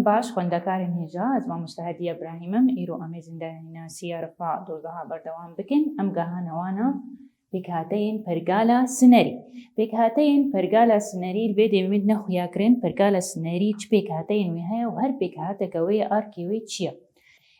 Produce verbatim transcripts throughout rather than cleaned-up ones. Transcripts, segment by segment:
Baş, xwendekarên hêja, ez mamoste Hediye Ibrahîm im. Îro em ê zîndanîna sî R F A dozdeh berdewam bikin. Em gehane wana pêkhateyên pergala sinerî. Pêkhateyên pergala sinerî li vê dê min nexuya kirin, pergala sinerî çi pêkhateyên wê heye û her pêkhateke wê arkê wê çi ye?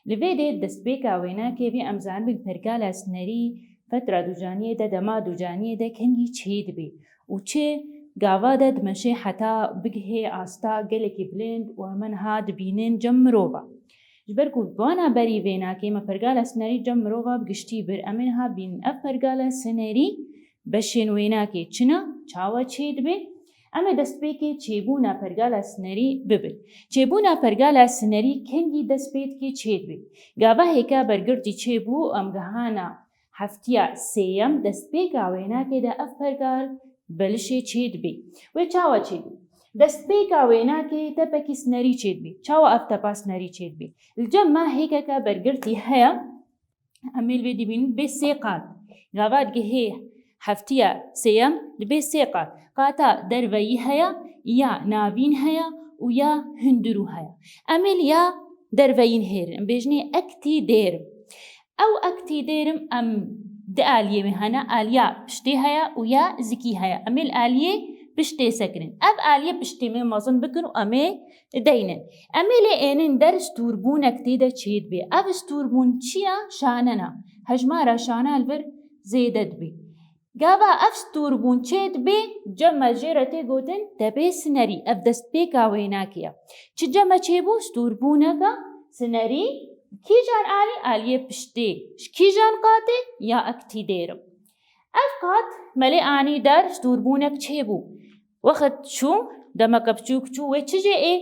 Li vê dê destpêka wênakê vê em zanibin pergala sinerî fetra ducaniyê de, dema ducaniyê de kengî çêdibê û çi gava de dimeşê heta bigihê asta gelekî bilind û em niha dibînin cem mirova. Ji ber ku bi wana berî vênakê me pergala sinerî cem mirova bi giştî bir, em ê niha bînin ev pergala sinerî beşên wênakê çina, çawa çêdibê? Em ê destpêkê çêbûna pergala sinerî bibin. Çêbûna pergala sinerî kengî dest pê dike çêdibê? Gava hêka bergirtî çêbû, em gehana heftiya sêyem, destpêka wênakê de ev pergal belişê çêdibê. Wê çawa çêbû? Destpêka wênakê tepekî sinerî çêdibê. Çawa ev tepa sinerî çêdibê? Li cem me hêkeke bergirtî heye, em ê li vê dibînin bê sê qat. Gava digihê heftiya sêyem dibê sê qat. Qata derveyî heye, ya navîn heye û ya hundirû heye. Em ê li ya derveyîn hêrin. Em bêjinê ektî dêrim. Ew ektî dêrim em di aliyê me hene, aliya piştê heye û ya zikî heye. Em ê li aliyê piştê sekirin. Ev aliyê piştê me mezin bikin û em ê deynin. Em ê lê ênin der stûrbûnek tê de çêdibê. Ev stûrbûn çi ye? Şanena. Hejmara şana li vir zêde dibê. Gava ev stûrbûn çêdibê, cem me jê re tê gotin tepê sinerî. Ev destpêka wênakê ye. Çi cem me çêbû? Stûrbûneka sinerî. Kîjan alî? Aliyê piştê. Ji kîjan qatê? Ya ektî dêrim. Ev qat me lê anî der, stûrbûnek çêbû. Wext çû, demeke biçûk çû, wê çi jê ê?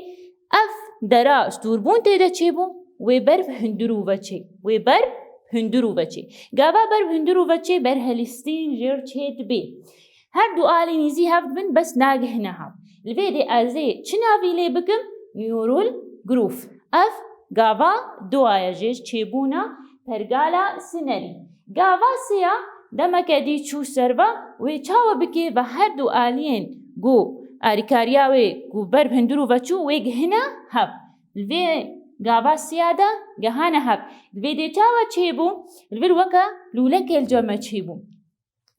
Ev dera stûrbûn tê de çêbû, wê ber bi hundirû ve çê. Wê ber bi hundirû ve çê. Gava ber bi hundirû ve çê, ber helîstîn jêr çê dibê. Her du alî nîzî hev dibin, bes nagihine hev. Li vê dê ez ê çi navî lê bikim? Neural groove. Ev gava dua ye jê ji çêbûna pergala sinerî. Gava sêya demeke dî çû ser ve, wê çawa bikê ve her du aliyên ku arîkariya wê ku ber bi hundirû ve çû, wê gihine hev. Li vê gava sêya de gihane hev. Li vê dê çawa çêbû? Li vir weke lûlekê li cem me çêbû.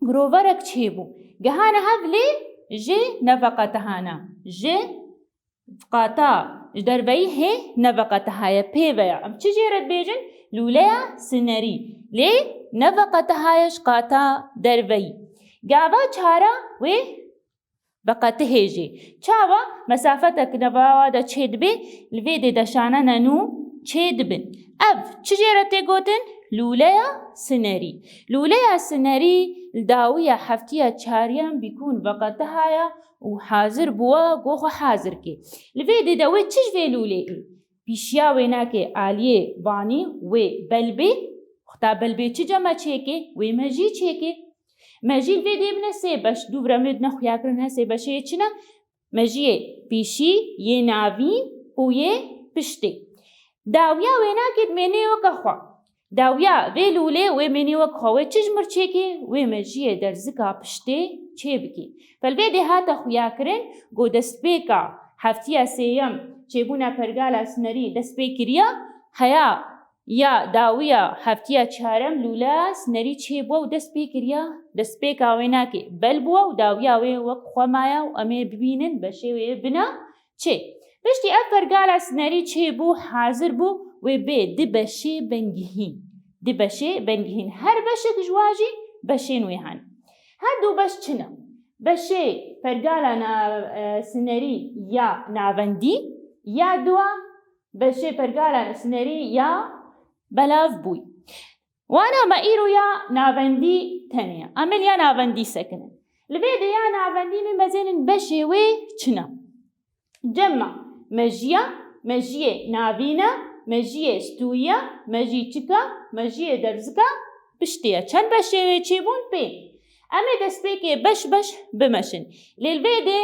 Giroverek çêbû. Gihane hev lê ji neveqetihana. Ji qata, ji derveyî hê neveqetihaye, pê ve ye. Em çi jê re dibêjin? Lûleya sinerî. Lê neveqetihaye ji qata derveyî. Gava çara wê veqetihê jê. Çawa? Mesafetek nevewa de çêdibê, li vê dê deşanene nû çêdibin. Ev çi jê re tê gotin? Lûleya sinerî. Lûleya sinerî li dawiya heftiya çariyem bîkûn veqetihaye û hazir bûwa, go xwe hazir kê. Li vê dê de wê çi ji vê lûlê ê? Pîşiya wênakê aliyê vanî wê belbê. Wexta belbê çi cem me çêkê? Wê mejî çêkê. Mejî li vê dê bine sê beş. Dû vira min dine xuya kirin he sê beşê yê çi ne? Mejiyê pîşî, yê navîn û yê piştê. Dawiya wênakê dimênê weke xwe. Dawiya vê lûlê wê mênê wek xwe, wê çi ji mir çêkê? Wê mejiyê derzika piştê çê bikê. Fel vê dê hate xuya kirin, go destpêka heftiya sêyem çêbûna pergala sinerî dest pê kiriya, heya ya dawiya heftiya çarem lûleya sinerî çêbû û dest pê kiriya, destpêka wênakê bel bû û dawiya wê wek xwe maye û em ê bibînin beşê wê bina çê. Piştî ev pergala sinerî çêbû, hazir bû, wê bê di beşê bengihîn. Di beşê bengihîn. Her beşek ji wa jî beşên wê hene. Her du beş çi ne? Beşê pergala na-, e, sinerî ya navendî, ya dua beşê pergala sinerî ya belavbûyî. Wana me îro ya navendî tenê ye. Em ê li ya navendî sekinin. Li vê de ya navendî min mezênin beşê wê çi ne? Cem me mejiya, mejiyê navîn e, mejiyê stûyî ye, mejîçika, mejiyê derzika piştê ye. Çend beşê wê çêbûn? Pê. Em ê destpêkê beş beş bimeşin. Lê li vê dê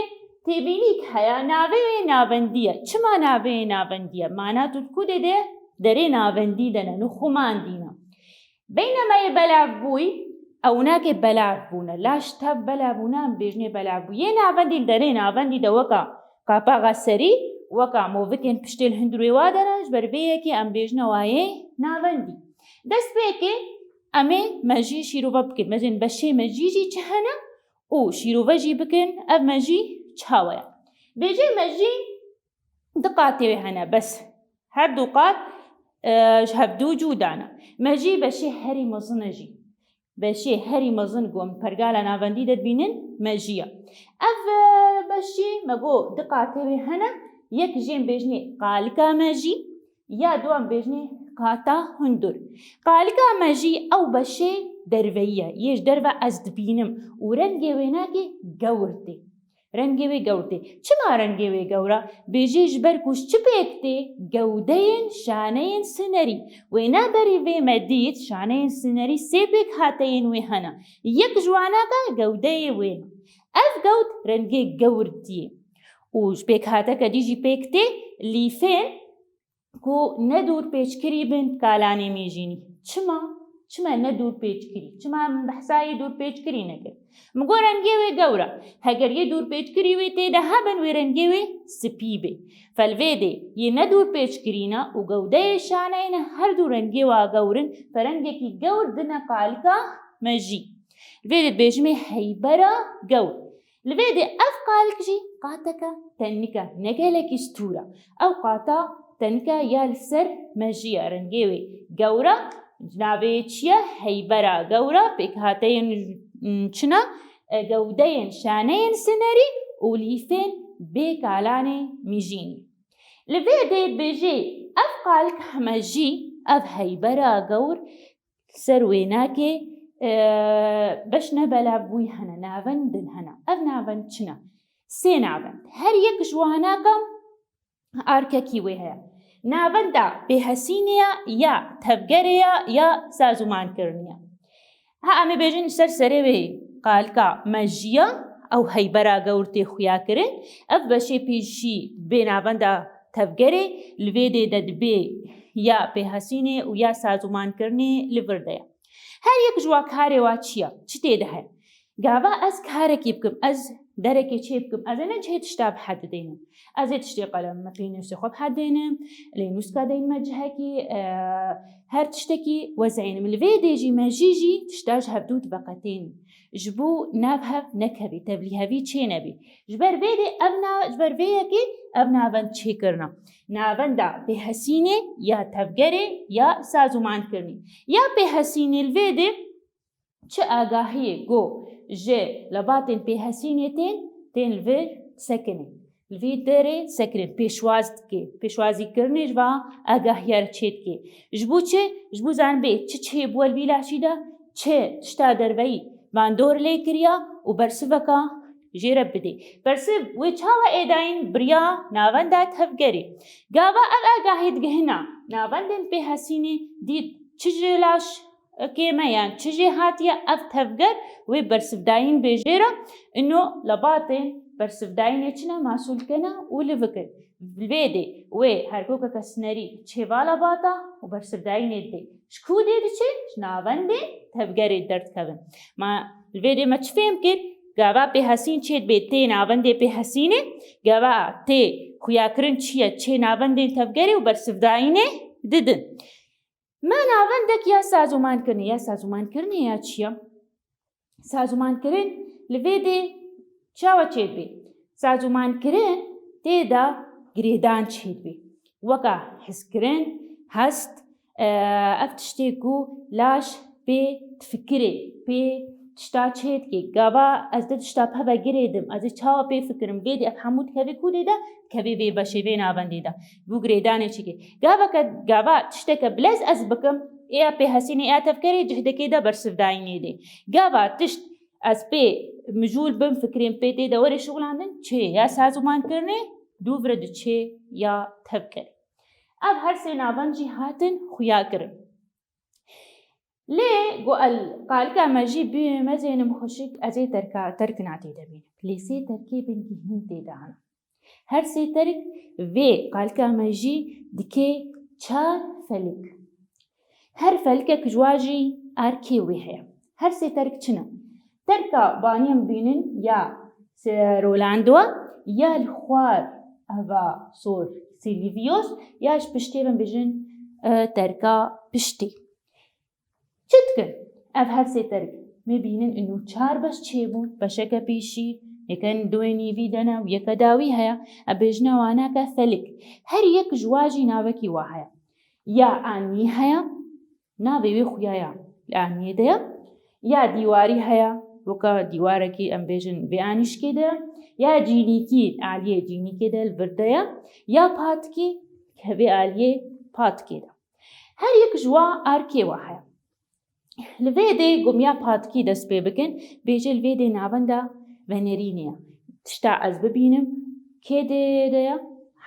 têbînîk heye, navê wê navendî ye. Çima navê wê navendî ye? Mana tu li ku dê de derê navendî de ne, nû xumandî ne. Beynema yê belavbûyî, ewnakê belavbûne. Laş tev belavbûne, em bêjinê belavbûyî. Yê navendî li derê navendî de weka qapaxa serî Weka movikên piştê li hundir wê wa de ne, ji ber vê yekê em bêjine wayê navendî. Destpêkê em ê mejî şîrove bikin. Mejên beşê mejî jî çi hene û şîrove jî bikin, ev mejî çawa ye? Bêjê mejî di qatê wê hene, bes her du qat, e, ji hevdû cuda ne. Mejî beşê herî mezin e jî. Beşê herî mezin ku em pergala navendî de dibînin, mejî ye. Ev, e, beşî me got di qatê wê hene, yek jê em bêjinê qalika mejî, ya du em bêjinê qata hundur. Qalika mejî ew beşê derveyî ye, yê ji derve ez dibînim û rengê wênakê gewr tê. Rengê wê gewr tê. Çima rengê wê gewr e? Bêjê ji ber ku ji çi pêk tê? Gewdeyên şaneyên sinerî. Wêna berî vê me dît, şaneyên sinerî sê pêkhateyên wê hene. Yek ji wanaka gewdeyê wê ne. Ev gewd rengê gewr tiyê. Û ji pêkhateke dî jî pêk tê, lîfên ku ne dûrpêçkirî bin kalanê mîjînî. Çima? Çima ne dûrpêçkirî? Çima min behsa yê dûrpêçkirî nekir? Min got rengê wê gewr e. Heger yê dûrpêçkirî wê tê de hebin, wê rengê wê spî bê. Fe li vê dê yê ne dûrpêçkirî ne û gewdeyê şaneyê ne her du rengê wa gewr in, fe rengekî gewr dine qalika mejî. Li vê dê dibêjimê heybera gewr. Li vê dê ev qalik jî qateke tenik e, ne gelekî stûr e. Ew qata tenik e ya li ser mejî ye, rengê wê gewr e, navê wê çi ye? Heybera gewr e, pêkhateyên, m, çi ne? E, gewdeyên şaneyên sinerî û lîfên bê kalanê mîjînî. Li vê dê dibêjê ev qalik heme jî, ev heybera gewr, ser wênakê, e, beş ne belav bûyî hene, navendin hene. Ev navend çi ne? Sê navend. Her yek ji wanaka arkekî wê heye. Navenda pêhesînê ya, ya tevgerê ya, ya sazûmankirinê ya. Ha, em ê bêjin ser serê wê qalika mejî ya, ew heybera gewr tê xuya kirin. Ev beşê pêşî bê navenda tevgerê, li vê dê de dibê ya pêhesînê û ya sazûmankirinê li vir de ye. Her yek ji wa karê wa çi ye? Çi tê de heye? Gava ez karekî bikim, ez derekê çê bikim, ez ê ne cihê tişta bi hed didênim. Ez ê tiştê qelemê pênûsê xwe bi hed dênim, lê nûska deynim cihekî, e, her tiştekî wezeynim. Li vê dê jî mejî jî tişta ji hevdû diveqetênim. Ji bo nav hev nekevî, tevlîhevî çê nebî. Ji ber vê dê ev na-, ji ber vê yekê ev navend çêkirina. Navenda pêhesînê ya tevgerê ya sazûmankirinê. Ya pêhesînê li vê dê çi agahiyê ku ji lebatên pêhesînê tên, tên li vir sekinê. Li vî derê sekinê, pêşwaz dike. Pêşwazîkirinê ji va agahiya re çê dike. Ji bo çi? Ji bo zanibê çi çêbûye li vî laşî de, çi tişta derveyî bandor lê kiriya û bersiveka jê re bidê. Bersiv wê çawa ê dayîn? Bi riya navenda tevgerê. Gava ev agahî digihina navendên pêhesînê, dît çi ji laş kê me yan çi jê hatiye, ev tevger wê bersivdayîn bê jê re, ino lebatên bersivdayînê çi ne masûl kene û li bikin. Li vê dê wê herkokeke sinerî çêva lebata û bersivdayînê didê. Ji ku dê diçe? Ji navendê tevgerê derdikevin. Ma li vê dê me çi fêm kir? Gava pêhesîn çê dibê tê navendê pêhesînê, gava tê xuyakirin çi ye? Çê navendên tevgerê û bersivdayînê didin. Me navendek ya sazûmankirinê, ya sazûmankirinê ya çi ye? Sazûmankirin li vê dê çawa çêdibê? Sazûmankirin tê de girêdan çêdibê. Weka hizkirin, hest, e, ev tiştê ku laş pê difikirê, pê tişta çê dikê. Gava ez di tişta peve girê dim, ez ê çawa pê fikirim? Vê dê ev hemû dikevê ku dê de, dikevê vê beşê, vê navendê de. Bû girêdanê çêkê. Gaveke, gava tişteke bilez ez bikim, ê ya pêhesînê, ê ya tevgerê cihdekê de bersivdayînê dê. Gava tişt ez pê mijûl bim, fikirên pê tê de were şixulandin, çê ya sazûmankirinê dûv re diçê ya tevgerê. Ev her sê navend jî hatin xuya kirin. Lê ku el qalika me jî bî mezênim xweşik, ez ê terka, terkina tê de bînim. Lê sê terkê bin gihîn tê de hene. Her sê terk vê qalika me jî dike çar felik. Her felikek ji wa jî arkê wê heye. Her sê terk çi ne? Terka banî em bînin ya se-, Rolando, ya li xwar eva sor sîlîviyos, ya ji piştê bin bêjin, e, terka piştê. Çi dikin? Ev her sê terk, me bînin ino çar beş çêbûn, beşeke pêşî, yeke duê nîvî de ne û yeke dawî heye, e, bêjine waneke felik. Her yek ji wa jî navekî wa heye. Ya anî heye, navê wê xuya ya li aniyê de ye, ya dîwarî heye, weke dîwarekî em bêjin vê anîşkê de ye, ya cînîkî li aliyê cînîkê de li vir de ye, ya patkî ke vê aliyê patkê de. Her yek ji wa arkê wa heye. Li vê dê gumiya patkî dest pê bikin, bêje li vê dê navenda venerînê ye. Tişta ez bibînim, kê dê de ye,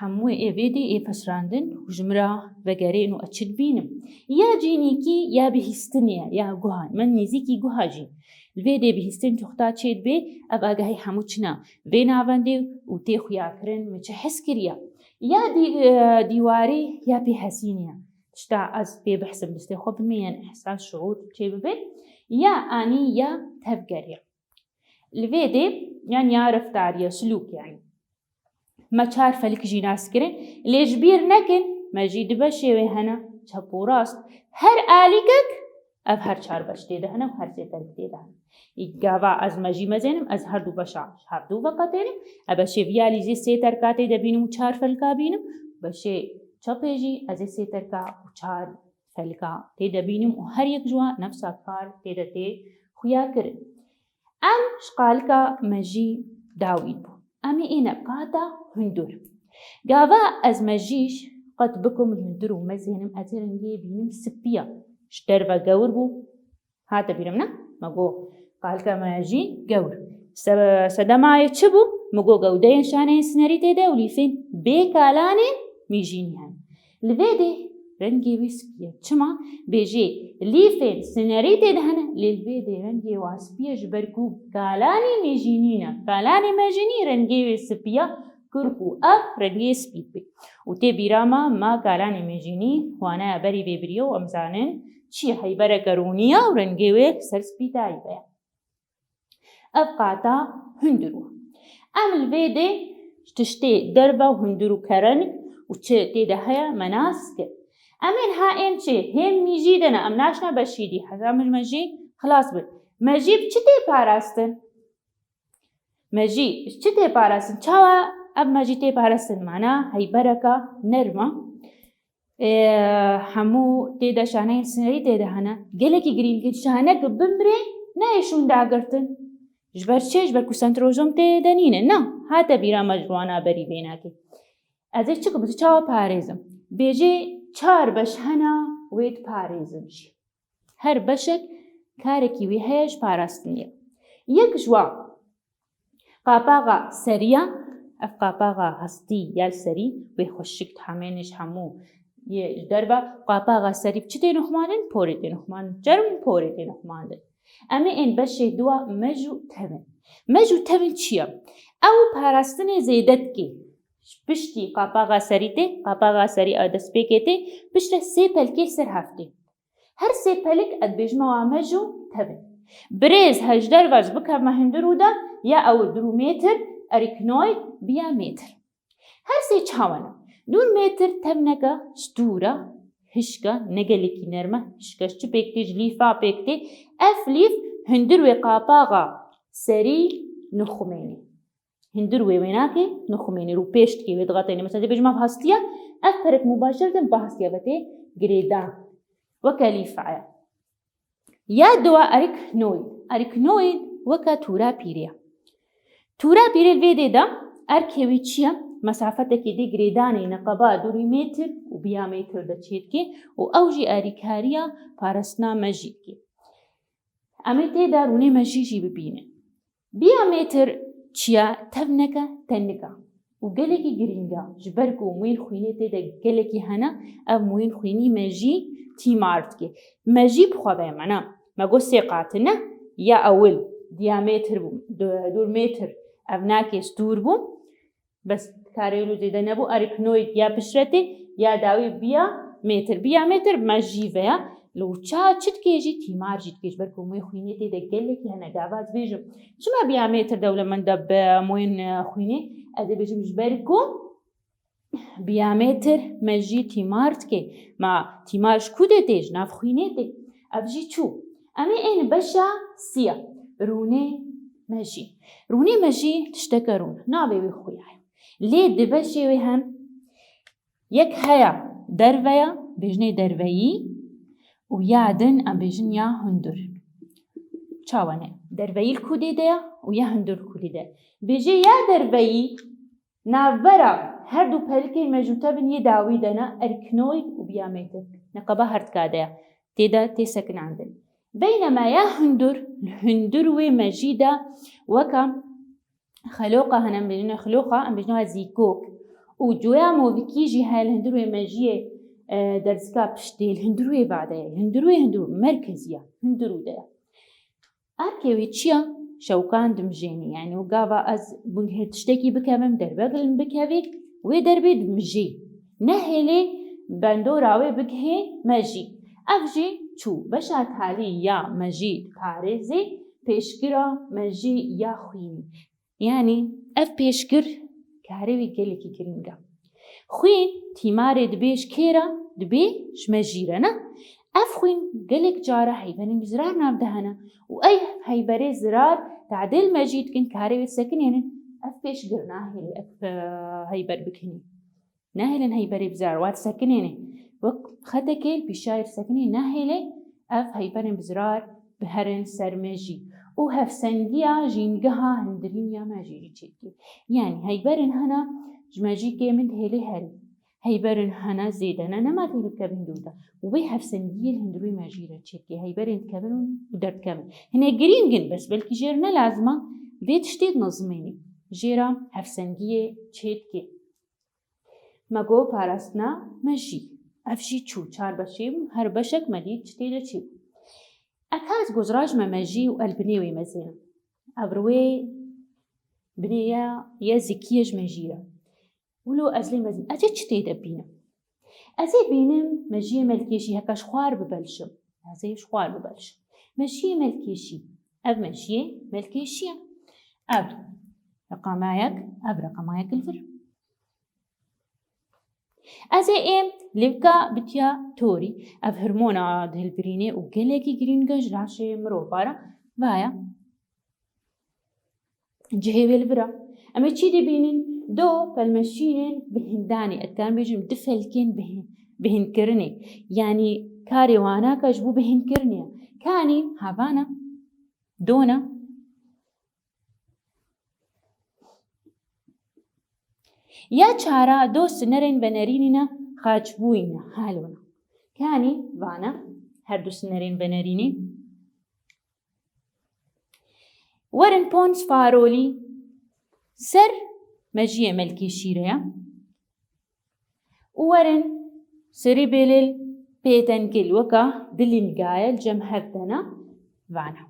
hemû ê vê dê ê fesrandin û ji min re vegerên û ez çi dibînim. Ya cînîkî ya bihîstinê ye, ya guha. Min nêzîkî guha jî. Li vê dê bihîstin cuxta çê dibe, ev agahî hemû çina vê navendê û tê xuyakirin min çi hez kiriye. Ya dî-, e, dîwarî ya pêhesînê ye. Tişta ez pê bihsim destê xwe bimêyen, ihsas, şuûr çê bibe. Ya anî ya tevgerî. Li vê dê, yan ya reftarî ye, silûk yanî. Me çar felik jî nas kirin. Lê ji bîr nekin, me jî di beşê wê hene, çep û rast. Her alîkek, ev her çar beş tê de hene û her sê terk tê de hene. Î gava ez me jî mezênim, ez her du beşa ji her du veqetênim. E beşê vî alî jî sê terka tê de bînim û çar felka bînim. Beşê çepê jî ez ê sê terka û çar felka tê de bînim û her yek ji wan nefsa kar tê de tê xuya kirin. Em ji qalika mejî dawîn bûn. Em ê êne qata hundur. Gava ez mejî qet bikim li hundur û mezênim, ez ê rengê bînim spiya. Ji derve gewr bû. Hate bîrim ne? Me got, qalika mejî gewr. Se-, sedema yê çi bû? Me got gewdeyên şaneyên sinerî tê de û lîfên bê kalanên mîjînî hene. Li vê dê rengê wî spî ye. Çima? Bêjê lîfên sinerî tê de hene, lê li vê dê rengê wa spî ye, ji ber ku kalanê mejînî ne. Kalanê mejînî rengê wê spî ye, kurk û ev rengê spî dibe. Û tê bîra me, ma kalanê mejînî wanaya berî vê biriye û em zanin çi ye, heybereke rûnî ye û rengê wê ser spî dayî be. Ev qata hundir bû. Em li vê dê tiştê derve û hundir û kerenik û çi tê de heye me nas kir. Em ên ha ên çi hêm mîjî de ne, em naşne beşî dî, heta min me jî xilas bit. Me jî bi çi tê parastin? Me jî ji çi tê parastin? Çawa ev me jî tê parastin? Mana heybereka nerm e. Ê, hemû tê de şaneyên sinerî tê de hene. Gelekî girîng in, şanek bimrê nayê şûn dagirtin. Ji ber çi? Ji ber ku sentrozom tê de nîne. Na, hate bîra me ji wana berî vê nakê. Ez ê çi bikim, çawa parêzim? Bêjê çar beş hene wê diparêzin jî. Her beşek karekî wî heye ji parastinê. Yek ji wan qapaxa serî ya, ev qapaxa hestî ya li serî wê xweşik dihamêne ji hemû yê ji derve. Qapaxa serî bi çi tê nixumandin? Porê tê nixumandin. Çerm porê tê nixumandin. Em ê ên beşê dua mej û tevin. Mej û tevin çi ye? Ew parastinê zêde dike. Ji piştî qapaxa serî tê, qapaxa serî a destpêkê tê, piştre sê pelkê ser hev tê. Her sê pelik ez dibêjime wa mej û tevin. Birêz he ji derve ji bikevme hundir û de ya ew dur û mêtir, eriknoy biya mêtir. Her sê çawa ne? Dur mêtir tevneke stûr e, hişk e, ne gelekî nerm e, hişk e, ji çi pêk tê, ji lîfa pêk tê. Ev lîf hundir wê qapaxa serî nixumênê. Hundir wê wê nake, nixumênê, rûpêş dike, wê dixetêne. Mesela, dê bêjim ev hestî ye, ev perek mubaşereten bi hestî ye ve tê girêdan. Weke lîfa ye. Ya dua eriknoid. Eriknoid weke tûra pîrê ye. Tûra pîrê li vê dê de erkê wî çi ye? Mesafetekê dê girêdanê neqeba dûrî mêtir û biya mêtir de çêdike û ew jî erîkariya parastina mejî dike. Em ê tê de rûnê mejî jî bibînin. Biya mêtir çiya tevneke tenik e û gelekî girîng e, ji ber ku mûyên xwînê tê de gelekî hene, ev mûyên xwînî mejî tîmar dike. Mejî bi xwe ve ye, mana me got sê qat in e, ya ewil diya mêtir bû, du-, dûr mêtir, ev nake stûr bû. Bes karê wilo zêde nebû, eriknoyî ya pişretê, ya dawî biya mêtir. Biya mêtir me jî veya. Li û ça çi dikê jî, tîmar jî dikê, ji ber ku mûyê xwînê tê de gelekî hene. Gava ez bêjim, çima biya mêtir dewlemend e bi mûyên, e, xwînê? Ez ê bêjim, ji ber ku Biyamêtir mejî tîmar dike. Ma tîmar ji ku de tê? Ji nav xwînê tê. Ev jî çû. Em ê ên beşa siya. Rûnê mejî. Rûnê mejî tişteke rûn. Navê wê xuya ye. Lê di beşê wê hem yek heya derve ya, bêjinê derveyî û ya din em bêjin ya hundur. Çawa ne? Derveyî li ku dê de ya û ya hundur li ku dê de. Bêje ya derveyî navbera her du pelikên mejûte bin yê dawî de ne, erknoy û biyamêtir. Neqeba hertika de ya. Tê de tê sekinandin. Beynema ya hundur, li hundur wê mejî de weka xeloqa hene, em bêjin xeloqa, em bêjin zîkok. Û coya movikî jî heye li hundir wê mejiyê, e, derzika piştê, li hundir wê vade ye, li hundir wê hundir merkezî ya, hundir û de ye. Arkê wê çi ya? Şewkan dimijênê. Yanî û gava ez bingehê tiştekî bikevim, derbe bilim bikevî, wê derbê dimijê. Nehêlê bendora wê bigihê mejî. Ev jî çû. Beşa talî ya mejî diparêzê pêşgira mejî ya xwînî. Yanî ev pêşgir karê wî gelekî girîng e. Xwîn tîmarê dibê ji kê re? Dibê ji mejî re, ne? Ev xwîn gelek cara heyberên bi zirar nav de hene û ey heyberê zirar tadê li mejî dikin, karê wê sekinênin. Ev pêşgir nahêlê ev, e, heyber bikinî. Nahêlin heyberê bi zirar, wa disekinêne. Wek xetekê li pîşayê disekinê, nahêlê ev heyberên bi zirar biherin ser mejî. Û hevsengiya jîngeha hundirîn ya mejî jî çêdikê. Yanî heyberên hene ji mejîkê min dihêlê herî. Heyberên hene zêde ne, nema dihêlê bikevin hundir de. Û wê hevsengiyê li hundir wê mejî re çêdikê. Heyberên dikevin û derdikevin. Hinek girîng in, bes belkî jê re ne lazim e vê tiştê dinizimênî. Jê re hevsengiyê çêdikê. Me got parastina mejî. Ev jî çû çar beşê bû, her beşek me dît çi tê de çê bû. Eka ez gozra ji me mejî û elbinê wê mezênim. Ev rûyê binê ye, ye zikî ye ji mejî re. Wilo ez lê mezin, ez ê çi tê de bînim? Ez ê bînim mejiyê melkêşî, heke ji xwar bibelşim. Ez ê ji xwar bibelşim. Mejiyê melkêşî. Ev mejiyê melkêşî ye. Ev reqama yek, ev reqama yek li vir. Ez ê êm lêvka bitiya torî. Ev hormona dihilbirînê û gelekî girîng e ji laşê mirova re. Vaya. Cihê wê li vir e. Em ê çi dibînin? Do pelmeşînên bihindanê. Ez dikarim bêjim du felkên bihin-, bihinkirinê. Yanî karê wana ke ji bo bihinkirinê ye. Kanîn, havana, dona. Ya çara do sinerên venerînî ne, xaçbûyî ne, halona. Kanî vana her du sinerên venerînî. Werin pons farolî ser mejiyê melkê şîre ye. Û werin serî bêlil pêtengil weka dilîngaye li cem hev de ne, vana.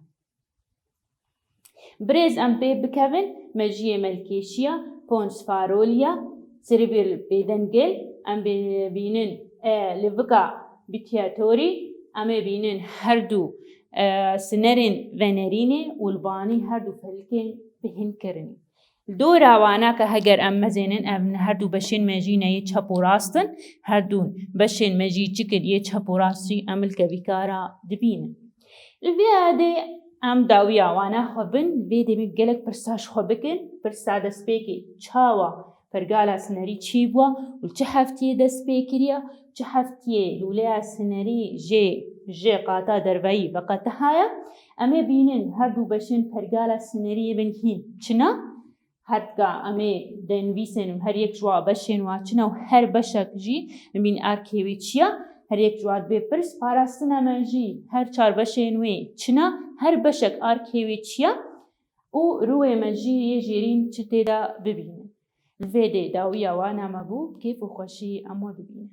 Birêz em pê bikevin, mejiyê melkêşiya, ponsfaroliya, siribîl bêdengil, em bê-, bînin, e, li vika bitiyatorî, em ê bînin her du, e, sinerên venerînê û li banî her du felikên bihinkirinê. Li dora wana ke heger em mezênin, ev her du beşên mejî ne yê çep û rast in, her du beşên mejî çik in yê çep û rast jî em li kevî kara dibînin. Li vê erdê em dawiya wana xwe bin, li vê demê gelek pirsa ji xwe bikin. Pirsa destpêkê, çawa pergala sinerî çêbûye û li çi heftiyê dest pê kiriye, çi heftiyê lûleya sinerî jê, jê qata derveyî veqetihaye? Em ê bînin her du beşên pergala sinerî yê bin hîn çi ne? Hertika em ê dinivîsên û her yek ji wa beşên wa çi ne û her beşek jî bibîn arkê wê çi ye. Her yek ji wa dibê pirs, parastina mejî, her çar beşên wê çi ne, her beşek arkê wê çi ye û rûyê mejî yê jêrîn çi tê de bibînin. Li vê dê dawiya wana me bû, kêf û xweşî em we bibînin.